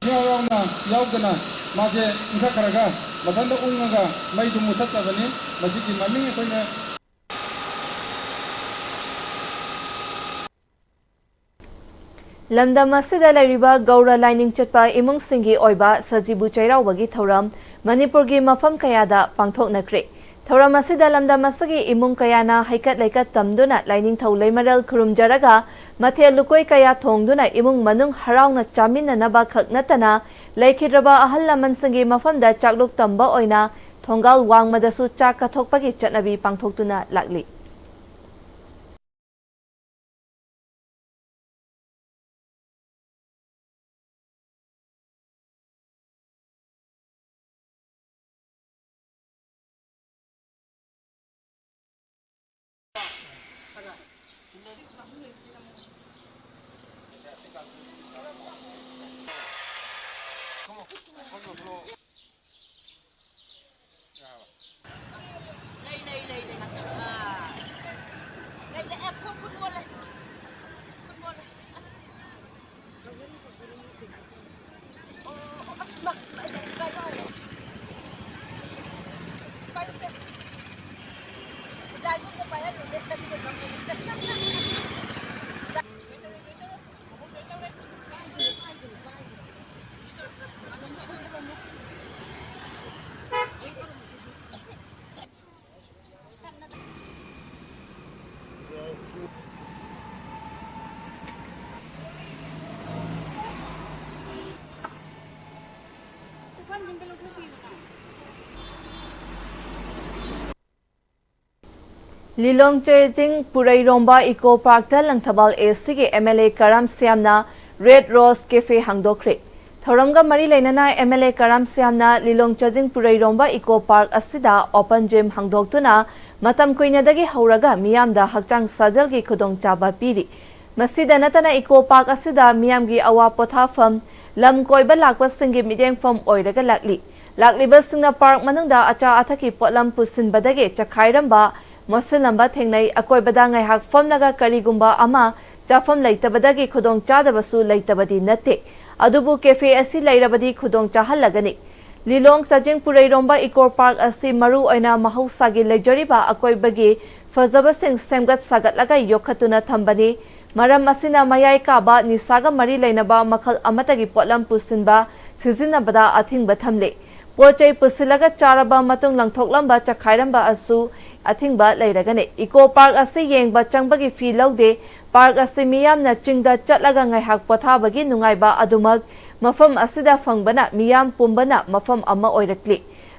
ꯌꯥꯎ ꯌꯥꯎꯅ ꯌꯥꯎꯗꯅ ꯃꯥꯁꯦ ꯏꯟꯈꯠꯈ꯭ꯔꯒ ꯃꯊꯟꯇ ꯎꯪꯉꯒ ꯃꯩꯗꯨ ꯃꯨꯊꯠꯆꯕꯅꯤ꯫ ꯃꯁꯤꯒꯤ ꯃꯃꯤꯡ ꯑꯩꯈꯣꯏꯅ ꯂꯝꯗꯝ ꯑꯁꯤꯗ ꯂꯩꯔꯤꯕ ꯒꯧꯔ ꯂꯥꯏꯅꯤꯡ ꯆꯠꯄ ꯏꯃꯨꯡꯁꯤꯡꯒꯤ ꯑꯣꯏꯕ ꯁꯖꯤꯕꯨ ꯆꯩꯔꯥꯎꯕꯒꯤ ꯊꯧꯔꯝ ꯃꯅꯤꯄꯨꯔꯒꯤ ꯃꯐꯝ ꯀꯌꯥꯗ ꯄꯥꯡꯊꯣꯛꯅꯈ꯭ꯔꯦ꯫ ꯊꯧꯔꯝ ꯑꯁꯤꯗ ꯂꯝꯗꯝ ꯑꯁꯤꯒꯤ ꯏꯃꯨꯡ ꯀꯌꯥꯅ ꯍꯩꯀꯠ ꯂꯩꯀꯠ ꯇꯝꯗꯨꯅ ꯂꯥꯏꯅꯤꯡꯊꯧ ꯂꯩꯃꯔꯦꯜ ꯈꯨꯔꯨꯝꯖꯔꯒ ꯃꯊꯦꯜ ꯂꯨꯀꯣꯏ ꯀꯌꯥ ꯊꯣꯡꯗꯨꯅ ꯏꯃꯨꯡ ꯃꯅꯨꯡ ꯍꯔꯥꯎꯅ ꯆꯥꯃꯤꯟꯅꯅꯕ ꯈꯛ ꯅꯠꯇꯅ ꯂꯩꯈꯤꯗ꯭ꯔꯕ ꯑꯍꯜ ꯂꯃꯟꯁꯤꯡꯒꯤ ꯃꯐꯝꯗ ꯆꯥꯛꯂꯨꯛ ꯇꯝꯕ ꯑꯣꯏꯅ ꯊꯣꯡꯒꯥꯜ ꯋꯥꯡꯃꯗꯁꯨ ꯆꯥꯛ ꯀꯠꯊꯣꯛꯄꯒꯤ ꯆꯠꯅꯕꯤ ꯄꯥꯡꯊꯣꯛꯇꯨꯅ ꯂꯥꯛꯂꯤ꯫ ꯂꯤꯂꯣꯡ ꯆꯦꯖꯤꯡ ꯄꯨꯔꯩꯔꯣꯝꯕ ꯏꯀꯣ ꯄꯥꯔꯛꯇ ꯂꯪꯊꯕꯥꯜ ꯑꯦ ꯁꯤꯒꯤ ꯑꯦꯝ ꯑꯦꯜ ꯑꯦ ꯀꯔꯝ ꯁ꯭ꯌꯥꯝꯅ ꯔꯦꯗ ꯔꯣꯁ ꯀꯦꯐꯦ ꯍꯥꯡꯗꯣꯛꯈ꯭ꯔꯦ꯫ ꯊꯧꯔꯝꯒ ꯃꯔꯤ ꯂꯩꯅꯅ ꯑꯦꯝ ꯑꯦꯜ ꯑꯦ ꯀꯔꯝ ꯁ꯭ꯌꯥꯝꯅ ꯂꯤꯂꯣꯡ ꯆꯥꯖꯤꯡ ꯄꯨꯔꯩꯔꯣꯝꯕ ꯏꯀꯣ ꯄꯥꯔꯛ ꯑꯁꯤꯗ ꯑꯣꯄꯟ ꯖꯤꯝ ꯍꯥꯡꯗꯣꯛꯇꯨꯅ ꯃꯇꯝ ꯀꯨꯏꯅꯗꯒꯤ ꯍꯧꯔꯒ ꯃꯤꯌꯥꯝꯗ ꯍꯛꯆꯥꯡ ꯁꯥꯖꯦꯜꯒꯤ ꯈꯨꯗꯣꯡꯆꯥꯕ ꯄꯤꯔꯤ꯫ ꯃꯁꯤꯗ ꯅꯠꯇꯅ ꯏꯀꯣ ꯄꯥꯔꯛ ꯑꯁꯤꯗ ꯃꯤꯌꯥꯝꯒꯤ ꯑꯋꯥ ꯄꯣꯊꯥꯐꯝ, ꯂꯝ ꯀꯣꯏꯕ ꯂꯥꯛꯄꯁꯤꯡꯒꯤ ꯃꯤꯠꯌꯦꯡꯐꯝ ꯑꯣꯏꯔꯒ ꯂꯥꯛꯂꯤ꯫ ꯂꯥꯛꯂꯤꯕꯁꯤꯡꯅ ꯄꯥꯔꯛ ꯃꯅꯨꯡꯗ ꯑꯆꯥ ꯑꯊꯛꯀꯤ ꯄꯣꯠꯂꯝ ꯄꯨꯁꯤꯟꯕꯗꯒꯤ ꯆꯈꯥꯏꯔꯝꯕ, ꯃꯣꯠꯁꯤꯜꯂꯝꯕ ꯊꯦꯡꯅꯩ꯫ ꯑꯀꯣꯏꯕꯗ ꯉꯥꯏꯍꯥꯛ ꯐꯝꯂꯒ ꯀꯔꯤꯒꯨꯝꯕ ꯑꯃ ꯆꯥꯐꯝ ꯂꯩꯇꯕꯗꯒꯤ ꯈꯨꯗꯣꯡ ꯆꯥꯗꯕꯁꯨ ꯂꯩꯇꯕꯗꯤ ꯅꯠꯇꯦ꯫ ꯑꯗꯨꯕꯨ ꯀꯦꯐꯦ ꯑꯁꯤ ꯂꯩꯔꯕꯗꯤ ꯈꯨꯗꯣꯡ ꯆꯥꯍꯜꯂꯒꯅꯤ꯫ ꯂꯤꯂꯣꯡ ꯆꯥꯖꯤꯡ ꯄꯨꯔꯩꯔꯣꯝꯕ ꯏꯀꯣ ꯄꯥꯔꯛ ꯑꯁꯤ ꯃꯔꯨ ꯑꯣꯏꯅ ꯃꯍꯧꯁꯥꯒꯤ ꯂꯩꯖꯔꯤꯕ ꯑꯀꯣꯏꯕꯒꯤ ꯐꯖꯕꯁꯤꯡ ꯁꯦꯝꯒꯠ ꯁꯥꯒꯠꯂꯒ ꯌꯣꯛꯈꯠꯇꯨꯅ ꯊꯝꯕꯅꯤ꯫ ꯃꯔꯝ ꯑꯁꯤꯅ ꯃꯌꯥꯏ ꯀꯥꯕ ꯅꯤꯁꯥꯒ ꯃꯔꯤ ꯂꯩꯅꯕ ꯃꯈꯜ ꯑꯃꯠꯇꯒꯤ ꯄꯣꯠꯂꯝ ꯄꯨꯁꯤꯟꯕ, ꯁꯤꯖꯤꯟꯅꯕꯗ ꯑꯊꯤꯡꯕ ꯊꯝꯂꯤ꯫ ꯄꯣꯠ ꯆꯩ ꯄꯨꯁꯤꯜꯂꯒ ꯆꯥꯔꯕ ꯃꯇꯨꯡ ꯂꯪꯊꯣꯛꯂꯝꯕ, ꯆꯈꯥꯏꯔꯝꯕ ꯑꯁꯨ ꯑꯊꯤꯡꯕ ꯂꯩꯔꯒꯅꯤ꯫ ꯏꯀꯣ ꯄꯥꯔꯛ ꯑꯁꯤ ꯌꯦꯡꯕ ꯆꯪꯕꯒꯤ ꯐꯤ ꯂꯧꯗꯦ꯫ ꯄꯥꯔꯛ ꯑꯁꯤ ꯃꯤꯌꯥꯝꯅ ꯆꯤꯡꯗ ꯆꯠꯂꯒ ꯉꯥꯏꯍꯥꯛ ꯄꯣꯊꯥꯕꯒꯤ ꯅꯨꯡꯉꯥꯏꯕ ꯑꯗꯨꯃꯛ ꯃꯐꯝ ꯑꯁꯤꯗ ꯐꯪꯕꯅ ꯃꯤꯌꯥꯝ ꯄꯨꯝꯕꯅ ꯃꯐꯝ ꯑꯃ ꯑꯣꯏꯔꯛꯂꯤ꯫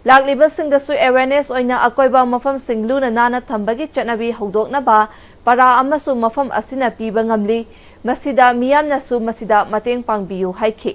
ꯂꯥꯛꯂꯤꯕꯁꯤꯡꯗꯁꯨ ꯑꯦꯋꯦꯔꯅꯦꯁ ꯑꯣꯏꯅ ꯑꯀꯣꯏꯕ ꯃꯐꯝꯁꯤꯡ ꯂꯨꯅ ꯅꯥꯟꯅ ꯊꯝꯕꯒꯤ ꯆꯠꯅꯕꯤ ꯍꯧꯗꯣꯛꯅꯕ ꯄꯔꯥ ꯑꯃꯁꯨ ꯃꯐꯝ ꯑꯁꯤꯅ ꯄꯤꯕ ꯉꯝꯂꯤ꯫ ꯃꯁꯤꯗ ꯃꯤꯌꯥꯝꯅꯁꯨ ꯃꯁꯤꯗ ꯃꯇꯦꯡ ꯄꯥꯡꯕꯤꯌꯨ ꯍꯥꯏꯈꯤ꯫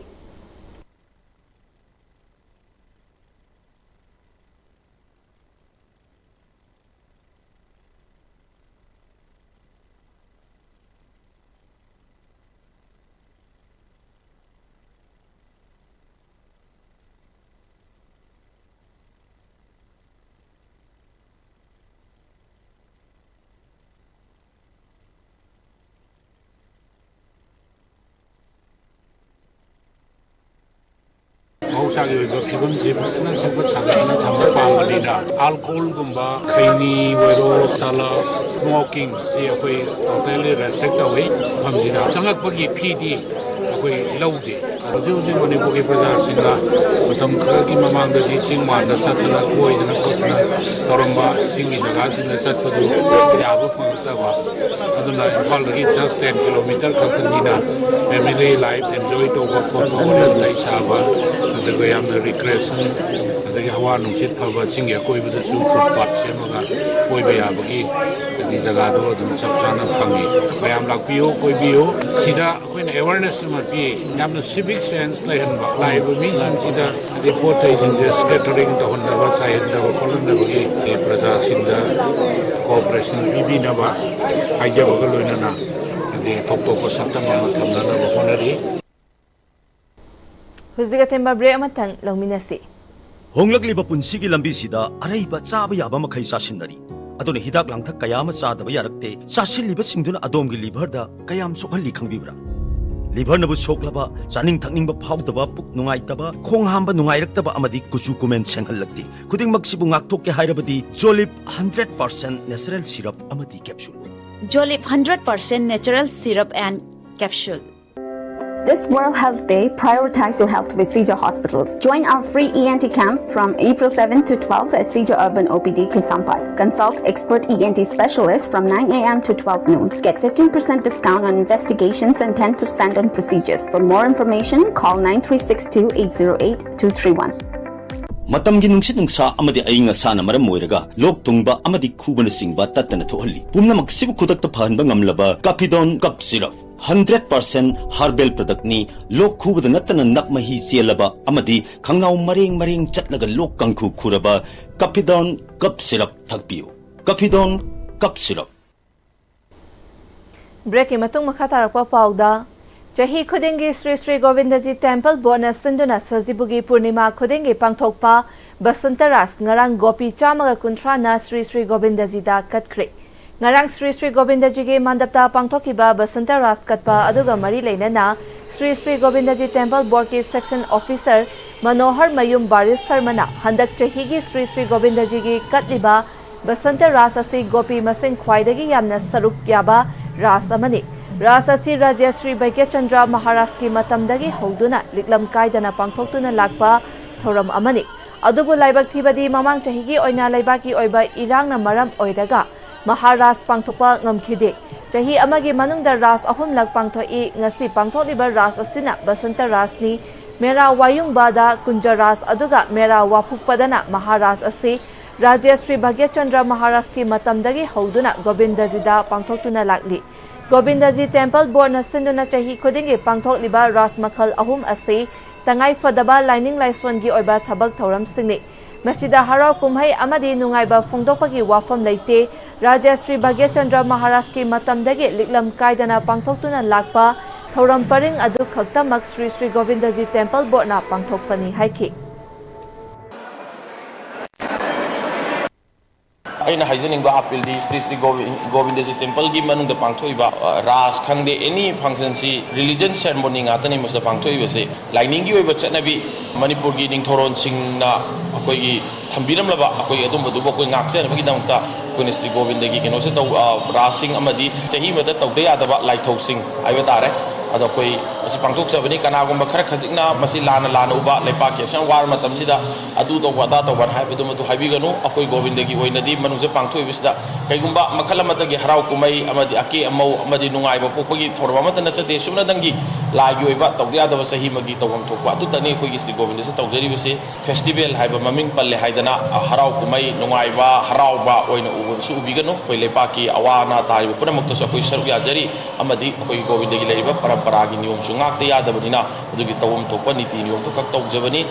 ꯏꯁꯥꯒꯤ ꯑꯣꯏꯕ ꯐꯤꯕꯝꯁꯦ ꯐꯖꯅ ꯁꯦꯝꯒꯠ ꯁꯥꯒꯠꯇꯅ ꯊꯝꯕ ꯄꯥꯝꯕꯅꯤꯅ ꯑꯜꯀꯣꯍꯣꯜꯒꯨꯝꯕ, ꯈꯩꯅꯤ ꯑꯣꯏꯔꯣ, ꯇꯂꯕ, ꯁ꯭ꯃꯣꯀꯤꯡꯁꯤ ꯑꯩꯈꯣꯏ ꯇꯣꯇꯦꯜꯂꯤ ꯔꯦꯁꯇ꯭ꯔꯤꯛ ꯇꯧꯏ ꯃꯐꯝꯁꯤꯗ꯫ ꯆꯪꯉꯛꯄꯒꯤ ꯐꯤꯗꯤ ꯑꯩꯈꯣꯏ ꯂꯧꯗꯦ꯫ ꯍꯧꯖꯤꯛ ꯍꯧꯖꯤꯛ ꯃꯅꯤꯄꯨꯔꯒꯤ ꯄ꯭ꯔꯖꯥꯁꯤꯡꯅ ꯃꯇꯝ ꯈꯔꯒꯤ ꯃꯃꯥꯡꯗꯗꯤ ꯆꯤꯡ ꯃꯥꯟꯗ ꯆꯠꯇꯅ ꯀꯣꯏꯗꯅ ꯈꯣꯠꯇꯅ ꯇꯧꯔꯝꯕ ꯆꯤꯡꯒꯤ ꯖꯒꯥꯁꯤꯡꯗ ꯆꯠꯄꯗꯨ ꯌꯥꯕ ꯐꯪꯉꯛꯇꯕ꯫ ꯑꯗꯨꯅ ꯏꯝꯐꯥꯜꯗꯒꯤ just ten kilometre ꯈꯛꯇꯅꯤꯅ family life enjoy ꯇꯧꯕ ꯈꯣꯠꯄ, ꯋꯥꯔꯤ ꯋꯥꯇꯥꯏ ꯁꯥꯕ, ꯑꯗꯨꯒ ꯌꯥꯝꯅ recreation, ꯑꯗꯒꯤ ꯍꯋꯥ ꯅꯨꯡꯁꯤꯠ ꯐꯕ ꯆꯤꯡꯒꯤ ꯑꯀꯣꯏꯕꯗꯁꯨ footpath ꯁꯦꯝꯃꯒ ꯀꯣꯏꯕ ꯌꯥꯕꯒꯤ ꯍꯥꯏꯗꯤ ꯖꯒꯥꯗꯣ ꯑꯗꯨꯝ ꯆꯞ ꯆꯥꯅ ꯐꯪꯉꯤ꯫ ꯃꯌꯥꯝ ꯂꯥꯛꯄꯤꯌꯨ, ꯀꯣꯏꯕꯤꯌꯨ꯫ ꯁꯤꯗ ꯑꯩꯈꯣꯏꯅ awareness ꯑꯃ ꯄꯤ, ꯌꯥꯝꯅ civic sense ꯂꯩꯍꯟꯕ, ꯂꯥꯛꯏꯕ ꯃꯤꯁꯤꯡꯁꯤꯗ ꯍꯥꯏꯗꯤ ꯄꯣꯠ ꯆꯩꯁꯤꯡꯁꯦ scattering ꯇꯧꯍꯟꯗꯕ, ꯆꯥꯏꯍꯟꯗꯕ ꯈꯣꯠꯍꯟꯗꯕꯒꯤ ꯄ꯭ꯔꯖꯥꯁꯤꯡꯗ cooperation ꯄꯤꯕꯤꯅꯕ ꯍꯥꯏꯖꯕꯒ ꯂꯣꯏꯅꯅ ꯍꯥꯏꯗꯤ ꯊꯣꯛ ꯊꯣꯛꯄ ꯁꯛꯇꯝ ꯑꯃ ꯊꯝꯅꯅꯕ ꯍꯣꯠꯅꯔꯤ꯫ ꯍꯧꯖꯤꯛ ꯑꯊꯦꯟꯕ break ꯑꯃꯇꯪ ꯂꯧꯃꯤꯟꯅꯁꯤ꯫ ꯍꯣꯡꯂꯛꯂꯤꯕ ꯄꯨꯟꯁꯤꯒꯤ ꯂꯝꯕꯤꯁꯤꯗ ꯑꯔꯩꯕ ꯆꯥꯕ ꯌꯥꯕ ꯃꯈꯩ ꯆꯥꯁꯤꯟꯅꯔꯤ꯫ ꯑꯗꯨꯅ ꯍꯤꯗꯥꯛ ꯂꯥꯡꯊꯛ ꯀꯌꯥ ꯑꯃ ꯆꯥꯗꯕ ꯌꯥꯔꯛꯇꯦ꯫ ꯆꯥꯁꯤꯜꯂꯤꯕꯁꯤꯡꯗꯨꯅ ꯑꯗꯣꯝꯒꯤ liverꯗ ꯀꯌꯥꯝ ꯁꯣꯛꯍꯜꯂꯤ ꯈꯪꯕꯤꯕ꯭ꯔꯥ? Liverꯅꯕꯨ ꯁꯣꯛꯂꯕ, ꯆꯥꯅꯤꯡ ꯊꯛꯅꯤꯡꯕ ꯐꯥꯎꯗꯕ, ꯄꯨꯛ ꯅꯨꯡꯉꯥꯏꯇꯕ, ꯈꯣꯡ ꯍꯥꯝꯕ ꯅꯨꯡꯉꯥꯏꯔꯛꯇꯕ ꯑꯃꯗꯤ ꯀꯨꯆꯨ ꯀꯨꯃꯦꯟ ꯁꯦꯡꯍꯜꯂꯛꯇꯦ꯫ ꯈꯨꯗꯤꯡꯃꯛꯁꯤꯕꯨ ꯉꯥꯛꯊꯣꯛꯀꯦ ꯍꯥꯏꯔꯕꯗꯤ Jolib hundred percent natural syrup ꯑꯃꯗꯤ capsule꯫ Jolib hundred percent natural syrup and capsule. This World Health Day, prioritize your health with Seizure Hospitals. Join our free E N T camp from April seven to twelve at Seizure Urban O P D Kaisampad. Consult expert E N T specialists from nine a m to twelve noon. Get fifteen percent discount on investigations and ten percent on procedures. For more information, call nine three six two eight zero eight two three one. ꯃꯇꯝꯒꯤ ꯅꯨꯡꯁꯤꯠ ꯅꯨꯡꯁꯥ ꯑꯃꯗꯤ ꯑꯏꯪ ꯑꯁꯥꯅ ꯃꯔꯝ ꯑꯣꯏꯔꯒ ꯂꯣꯛ ꯊꯨꯡꯕ ꯑꯃꯗꯤ ꯈꯨꯕꯅꯆꯤꯡꯕ ꯇꯠꯇꯅ ꯊꯣꯛꯍꯜꯂꯤ꯫ ꯄꯨꯝꯅꯃꯛꯁꯤꯕꯨ ꯈꯨꯗꯛꯇ ꯐꯍꯟꯕ ꯉꯝꯂꯕ Capidone Cough Syrup, hundred percent herbal productꯅꯤ꯫ ꯂꯣꯛ ꯈꯨꯕꯗ ꯅꯠꯇꯅ ꯅꯞ ꯃꯍꯤ ꯆꯦꯜꯂꯕ ꯑꯃꯗꯤ ꯈꯪꯅꯥꯎ ꯃꯔꯦꯡ ꯃꯔꯦꯡ ꯆꯠꯂꯒ ꯂꯣꯛ ꯀꯥꯡꯈꯨ ꯈꯨꯔꯕ Capidone Cough Syrup ꯊꯛꯄꯤꯌꯨ꯫ Capidone Cough Syrup꯫ Breakꯀꯤ ꯃꯇꯨꯡ ꯃꯈꯥ ꯇꯥꯔꯛꯄ ꯄꯥꯎꯗ, ꯆꯍꯤ ꯈꯨꯗꯤꯡꯒꯤ ꯁ꯭ꯔꯤ ꯁ꯭ꯔꯤ ꯒꯣꯕꯤꯟꯗꯖꯤ Temple Boardꯅ ꯁꯤꯟꯗꯨꯅ ꯁꯖꯤꯕꯨꯒꯤ ꯄꯨꯔꯅꯤꯃꯥ ꯈꯨꯗꯤꯡꯒꯤ ꯄꯥꯡꯊꯣꯛꯄ ꯕꯁꯟꯇ ꯔꯥꯁ ꯉꯔꯥꯡ ꯒꯣꯄꯤ ꯆꯥꯝꯃꯒ ꯀꯨꯟꯊ꯭ꯔꯥꯅ ꯁ꯭ꯔꯤ ꯁ꯭ꯔꯤ ꯒꯣꯕꯤꯟꯗꯖꯤꯗ ꯀꯠꯈ꯭ꯔꯦ꯫ ꯉꯔꯥꯡ ꯁ꯭ꯔꯤ ꯁ꯭ꯔꯤ ꯒꯣꯕꯤꯟꯗꯖꯤꯒꯤ ꯃꯟꯗꯞꯇ ꯄꯥꯡꯊꯣꯛꯈꯤꯕ ꯕꯁꯟꯇ ꯔꯥꯁ ꯀꯠꯄ ꯑꯗꯨꯒ ꯃꯔꯤ ꯂꯩꯅꯅ Shri Shri Govindaji Temple Boardꯀꯤ Section Officer ꯃꯅꯣꯍꯔ ꯃꯌꯨꯝ ꯕꯥꯔꯤꯁ ꯁꯔꯃꯅ ꯍꯟꯗꯛ ꯆꯍꯤꯒꯤ ꯁ꯭ꯔꯤ ꯁ꯭ꯔꯤ ꯒꯣꯕꯤꯟꯗꯖꯤꯒꯤ ꯀꯠꯂꯤꯕ ꯕꯁꯟꯇ ꯔꯥꯁ ꯑꯁꯤ ꯒꯣꯄꯤ ꯃꯁꯤꯡ ꯈ꯭ꯋꯥꯏꯗꯒꯤ ꯌꯥꯝꯅ ꯁꯔꯨꯛ ꯌꯥꯕ ꯔꯥꯁ ꯑꯃꯅꯤ꯫ ꯔꯥꯁ ꯑꯁꯤ ꯔꯥꯖ꯭ꯌ ꯁ꯭ꯔꯤ ꯚꯥꯒ꯭ꯌꯆꯟꯗ꯭ꯔ ꯃꯍꯥꯔꯥꯖꯀꯤ ꯃꯇꯝꯗꯒꯤ ꯍꯧꯗꯨꯅ ꯂꯤꯛꯂꯝ ꯀꯥꯏꯗꯅ ꯄꯥꯡꯊꯣꯛꯇꯨꯅ ꯂꯥꯛꯄ ꯊꯧꯔꯝ ꯑꯃꯅꯤ꯫ ꯑꯗꯨꯕꯨ ꯂꯥꯏꯕꯛ ꯊꯤꯕꯗꯤ ꯃꯃꯥꯡ ꯆꯍꯤꯒꯤ ꯑꯣꯏꯅ ꯂꯩꯕꯥꯛꯀꯤ ꯑꯣꯏꯕ ꯏꯔꯥꯡꯅ ꯃꯔꯝ ꯑꯣꯏꯔꯒ ꯃꯍꯥꯔꯥꯁ ꯄꯥꯡꯊꯣꯛꯄ ꯉꯝꯈꯤꯗꯦ꯫ ꯆꯍꯤ ꯑꯃꯒꯤ ꯃꯅꯨꯡꯗ ꯔꯥꯁ ꯑꯍꯨꯝꯂꯛ ꯄꯥꯡꯊꯣꯛꯏ꯫ ꯉꯁꯤ ꯄꯥꯡꯊꯣꯛꯂꯤꯕ ꯔꯥꯁ ꯑꯁꯤꯅ ꯕꯁꯟꯇ ꯔꯥꯁꯅꯤ꯫ ꯃꯦꯔꯥ ꯋꯥꯌꯨꯡꯕꯗ ꯀꯨꯟꯖ ꯔꯥꯁ ꯑꯗꯨꯒ ꯃꯦꯔꯥ ꯋꯥꯐꯨꯛꯄꯗꯅ ꯃꯍꯥꯔꯥꯁ ꯑꯁꯤ ꯔꯥꯖ꯭ꯌ ꯁ꯭ꯔꯤ ꯚꯥꯒ꯭ꯌꯆꯟꯗ꯭ꯔ ꯃꯍꯥꯔꯥꯁꯀꯤ ꯃꯇꯝꯗꯒꯤ ꯍꯧꯗꯨꯅ ꯒꯣꯕꯤꯟꯗꯖꯤꯗ ꯄꯥꯡꯊꯣꯛꯇꯨꯅ ꯂꯥꯛꯂꯤ꯫ ꯒꯣꯕꯤꯟꯗꯖꯤ ꯇꯦꯝꯄꯜ ꯕꯣꯔꯗꯅ ꯁꯤꯟꯗꯨꯅ ꯆꯍꯤ ꯈꯨꯗꯤꯡꯒꯤ ꯄꯥꯡꯊꯣꯛꯂꯤꯕ ꯔꯥꯁ ꯃꯈꯜ ꯑꯍꯨꯝ ꯑꯁꯤ ꯇꯉꯥꯏ ꯐꯗꯕ ꯂꯥꯏꯅꯤꯡ ꯂꯥꯏꯁꯣꯟꯒꯤ ꯑꯣꯏꯕ ꯊꯕꯛ ꯊꯧꯔꯝꯁꯤꯡꯅꯤ꯫ ꯃꯁꯤꯗ ꯍꯔꯥꯎ ꯀꯨꯝꯍꯩ ꯑꯃꯗꯤ ꯅꯨꯡꯉꯥꯏꯕ ꯐꯣꯡꯗꯣꯛꯄꯒꯤ ꯋꯥꯐꯝ ꯂꯩꯇꯦ꯫ ꯔꯥꯖ꯭ꯌ ꯁ꯭ꯔꯤ ꯚꯥꯒ꯭ꯌꯆꯟꯗ꯭ꯔ ꯃꯍꯥꯔꯥꯖꯀꯤ ꯃꯇꯝꯗꯒꯤ ꯂꯤꯛꯂꯝ ꯀꯥꯏꯗꯅ ꯄꯥꯡꯊꯣꯛꯇꯨꯅ ꯂꯥꯛꯄ ꯊꯧꯔꯝ ꯄꯔꯤꯡ ꯑꯗꯨ ꯈꯛꯇꯃꯛ ꯁ꯭ꯔꯤ ꯁ꯭ꯔꯤ ꯒꯣꯕꯤꯟꯗꯖꯤ ꯇꯦꯝꯄꯜ ꯕꯣꯔꯗꯅ ꯄꯥꯡꯊꯣꯛꯄꯅꯤ ꯍꯥꯏꯈꯤ꯫ ꯑꯩꯅ ꯍꯥꯏꯖꯅꯤꯡꯕ ꯑꯥꯄꯤꯜꯗꯤ ꯁ꯭ꯔꯤ ꯁ꯭ꯔꯤ ꯒꯣꯕꯤ-, ꯒꯣꯕꯤꯟꯗꯖꯤ ꯇꯦꯝꯄꯜꯒꯤ ꯃꯅꯨꯡꯗ ꯄꯥꯡꯊꯣꯛꯏꯕ, ꯑ, ꯔꯥꯁ ꯈꯪꯗꯦ, ꯑꯦꯅꯤ ꯐꯪꯁꯟꯁꯤ ꯔꯤꯂꯤꯖꯟ ꯁꯦꯔꯃꯣꯅꯤ ꯉꯥꯛꯇꯅꯤ ꯃꯁꯤꯗ ꯄꯥꯡꯊꯣꯛꯏꯕꯁꯦ꯫ ꯂꯥꯏꯅꯤꯡꯒꯤ ꯑꯣꯏꯕ ꯆꯠꯅꯕꯤ ꯃꯅꯤꯄꯨꯔꯒꯤ ꯅꯤꯡꯊꯧꯔꯣꯟꯁꯤꯡꯅ ꯑꯩꯈꯣꯏꯒꯤ ꯊꯝꯕꯤꯔꯝꯂꯕ ꯑꯩꯈꯣꯏꯒꯤ ꯑꯗꯨꯝꯕꯗꯨꯕꯨ ꯑꯩꯈꯣꯏ ꯉꯥꯛꯆꯅꯕꯒꯤꯗꯃꯛꯇ ꯑꯩꯈꯣꯏꯅ ꯁ꯭ꯔꯤ ꯒꯣꯕꯤꯟꯗꯒꯤ ꯀꯩꯅꯣꯁꯦ ꯇꯧ-, ꯑ, ꯔꯥꯁꯁꯤꯡ ꯑꯃꯗꯤ ꯆꯍꯤ ꯑꯃꯗ ꯇꯧꯗ ꯌꯥꯗꯕ ꯂꯥꯏꯊꯧꯁꯤꯡ ꯍꯥꯏꯕ ꯇꯥꯔꯦ꯫ ꯑꯗꯣ ꯑꯩꯈꯣꯏ ꯃꯁꯤ ꯄꯥꯡꯊꯣꯛꯆꯕꯅꯤ꯫ ꯀꯅꯥꯒꯨꯝꯕ ꯈꯔ ꯈꯖꯤꯛꯅ ꯃꯁꯤ ꯂꯥꯟꯅ ꯂꯥꯟꯅ ꯎꯕ, ꯂꯩꯄꯥꯛꯀꯤ ꯑꯁꯨꯛ ꯌꯥꯝ ꯋꯥꯔ ꯃꯇꯝꯁꯤꯗ ꯑꯗꯨ ꯇꯧꯕ ꯑꯗꯥ ꯇꯧꯕ ꯍꯥꯏꯕꯗꯨꯃꯗꯨ ꯍꯥꯏꯕꯤꯒꯅꯨ꯫ ꯑꯩꯈꯣꯏ ꯒꯣꯕꯤꯟꯗꯒꯤ ꯑꯣꯏꯅꯗꯤ ꯃꯅꯨꯡꯁꯦ ꯄꯥꯡꯊꯣꯛꯏꯕꯁꯤꯗ ꯀꯩꯒꯨꯝꯕ ꯃꯈꯜ ꯑꯃꯠꯇꯒꯤ ꯍꯔꯥꯎ ꯀꯨꯝꯍꯩ ꯑꯃꯗꯤ ꯑꯀꯦ ꯑꯃꯧ ꯑꯃꯗꯤ ꯅꯨꯡꯉꯥꯏꯕ ꯄꯣꯛꯄꯒꯤ ꯊꯧꯔꯝ ꯑꯃꯠꯇ ꯅꯠꯆꯗꯦ꯫ ꯁꯨꯞꯅꯗꯪꯒꯤ ꯂꯥꯏꯒꯤ ꯑꯣꯏꯕ ꯇꯧꯗ ꯌꯥꯗꯕ ꯆꯍꯤ ꯑꯃꯒꯤ ꯇꯧꯐꯝ ꯊꯣꯛꯄ ꯑꯗꯨꯇꯅꯤ ꯑꯩꯈꯣꯏꯒꯤ ꯁ꯭ꯔꯤ ꯒꯣꯕꯤꯟꯗꯁꯦ ꯇꯧꯖꯔꯤꯕꯁꯦ꯫ ꯐꯦꯁꯇꯤꯚꯦꯜ ꯍꯥꯏꯕ ꯃꯃꯤꯡ ꯄꯜꯂꯦ ꯍꯥꯏꯗꯅ, ꯑ, ꯍꯔꯥꯎ ꯀꯨꯝꯍꯩ ꯅꯨꯡꯉꯥꯏꯕ ꯍꯔꯥꯎꯕ ꯑꯣꯏꯅ ꯎꯕꯁꯨ ꯎꯕꯤꯒꯅꯨ꯫ ꯑꯩꯈꯣꯏ ꯂꯩꯄꯥꯛꯀꯤ ꯑꯋꯥ ꯑꯅꯥ ꯇꯥꯔꯤꯕ ꯄꯨꯝꯅꯃꯛꯇꯁꯨ ꯑꯩꯈꯣꯏ ꯁꯔꯨꯛ ꯌꯥꯖꯔꯤ꯫ ꯑꯃꯗꯤ ꯑꯩꯈꯣꯏꯒꯤ ꯒꯣꯕꯤꯟꯗꯒꯤ ꯂꯩꯔꯤꯕ ꯄꯔꯝꯄꯔꯥꯒꯤ ꯅꯤꯌꯣꯝꯁꯨ ꯉꯥꯛꯇ ꯌꯥꯗꯕꯅꯤꯅ, ꯑꯗꯨꯒꯤ ꯇꯧꯐꯝ ꯊꯣꯛꯄ ꯅꯤꯇꯤ ꯅꯤꯌꯣꯝꯗꯨ ꯈꯛ ꯇꯧꯖꯕꯅꯤ꯫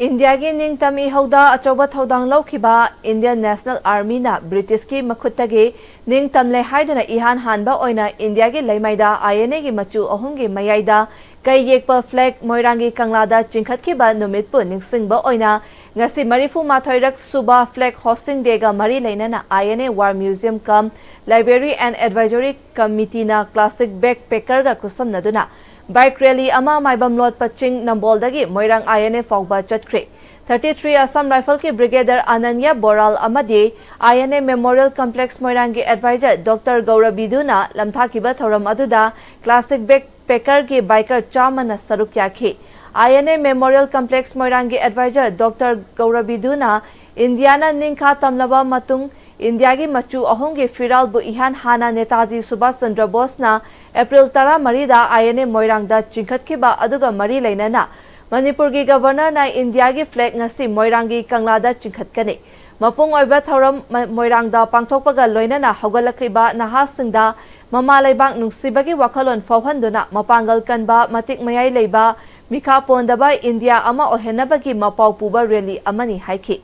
ꯏꯟꯗꯤꯌꯥꯒꯤ ꯅꯤꯡꯇꯝ ꯏꯍꯧꯗ ꯑꯆꯧꯕ ꯊꯧꯗꯥꯡ ꯂꯧꯈꯤꯕ ꯏꯟꯗꯤꯌꯟ ꯅꯦꯁꯅꯦꯜ ꯑꯥꯔꯃꯤꯅ ꯕ꯭ꯔꯤꯇꯤꯁꯀꯤ ꯃꯈꯨꯠꯇꯒꯤ ꯅꯤꯡꯇꯝꯂꯦ ꯍꯥꯏꯗꯨꯅ ꯏꯍꯥꯟ ꯍꯥꯟꯕ ꯑꯣꯏꯅ ꯏꯟꯗꯤꯌꯥꯒꯤ ꯂꯩꯃꯥꯏꯗ ꯑꯥꯏ ꯑꯦꯟ ꯑꯦꯒꯤ ꯃꯆꯨ ꯑꯍꯨꯝꯒꯤ ꯃꯌꯥꯏꯗ ꯀꯩ ꯌꯦꯛꯄ ꯐ꯭ꯂꯦꯒ ꯃꯣꯏꯔꯥꯡꯒꯤ ꯀꯪꯂꯥꯗ ꯆꯤꯡꯈꯠꯈꯤꯕ ꯅꯨꯃꯤꯠꯄꯨ ꯅꯤꯡꯁꯤꯡꯕ ꯑꯣꯏꯅ ꯉꯁꯤ ꯃꯔꯤꯐꯨ ꯃꯥꯊꯣꯏꯔꯛ ꯁꯨꯕ ꯐ꯭ꯂꯦꯒ ꯍꯣꯁꯇꯤꯡ ꯗꯦꯒ ꯃꯔꯤ ꯂꯩꯅꯅ I N A war museum cum library and advisory ꯀꯃꯤꯇꯤꯅ ꯀ꯭ꯂꯥꯁꯤꯛ ꯕꯦꯛ ꯄꯦꯀꯔꯒ ꯈꯨꯠꯁꯝꯅꯗꯨꯅ Bike rally ꯑꯃ ꯃꯥꯏꯕꯝ ꯂꯣꯠꯄ ꯆꯤꯡ ꯅꯝꯕꯣꯜꯗꯒꯤ ꯃꯣꯏꯔꯥꯡ I N A ꯐꯥꯎꯕ ꯆꯠꯈ꯭ꯔꯦ꯫ Thirty three Assam Rifle ꯀꯤ Brigadier ꯑꯅꯟꯌ ꯕꯣꯔꯥꯜ ꯑꯃꯗꯤ I N A Memorial Complex ꯃꯣꯏꯔꯥꯡꯒꯤ advisor Doctor ꯒꯧꯔꯕꯤꯗꯨꯅ ꯂꯝꯊꯥꯈꯤꯕ ꯊꯧꯔꯝ ꯑꯗꯨꯗ classic backpacker ꯒꯤ biker ꯆꯥꯝꯃꯅ ꯁꯔꯨꯛ ꯌꯥꯈꯤ꯫ I N A Memorial Complex ꯃꯣꯏꯔꯥꯡꯒꯤ advisor Doctor ꯒꯧꯔꯕꯤꯗꯨꯅ ꯏꯟꯗꯤꯌꯥꯅ ꯅꯤꯡꯈꯥ ꯇꯝꯂꯕ ꯃꯇꯨꯡ ꯏꯟꯗꯤꯌꯥꯒꯤ ꯃꯆꯨ ꯑꯍꯨꯝꯒꯤ ꯐꯤꯔꯥꯜꯕꯨ ꯏꯍꯥꯟ ꯍꯥꯟꯅ ꯅꯦꯇꯥꯖꯤ ꯁꯨꯚꯥꯁ ꯆꯟꯗ꯭ꯔ ꯕꯣꯁꯅ April ꯇꯔꯥꯃꯔꯤꯗ I N A ꯃꯣꯏꯔꯥꯡꯗ ꯆꯤꯡꯈꯠꯈꯤꯕ ꯑꯗꯨꯒ ꯃꯔꯤ ꯂꯩꯅꯅ ꯃꯅꯤꯄꯨꯔꯒꯤ Governor ꯅ ꯏꯟꯗꯤꯌꯥꯒꯤ flag ꯉꯁꯤ ꯃꯣꯏꯔꯥꯡꯒꯤ ꯀꯪꯂꯥꯗ ꯆꯤꯡꯈꯠꯀꯅꯤ꯫ ꯃꯄꯨꯡ ꯑꯣꯏꯕ ꯊꯧꯔꯝ ꯃ-, ꯃꯣꯏꯔꯥꯡꯗ ꯄꯥꯡꯊꯣꯛꯄꯒ ꯂꯣꯏꯅꯅ ꯍꯧꯒꯠꯂꯛꯂꯤꯕ ꯅꯍꯥꯁꯤꯡꯗ ꯃꯃꯥ ꯂꯩꯕꯥꯛ ꯅꯨꯡꯁꯤꯕꯒꯤ ꯋꯥꯈꯜꯂꯣꯟ ꯐꯥꯎꯍꯟꯗꯨꯅ ꯃꯄꯥꯡꯒꯜ ꯀꯟꯕ, ꯃꯇꯤꯛ ꯃꯌꯥꯏ ꯂꯩꯕ, ꯃꯤꯈꯥ ꯄꯣꯟꯗꯕ ꯏꯟꯗꯤꯌꯥ ꯑꯃ ꯑꯣꯏꯍꯟꯅꯕꯒꯤ ꯃꯄꯥꯎ ꯄꯨꯕ rally ꯑꯃꯅꯤ ꯍꯥꯏꯈꯤ꯫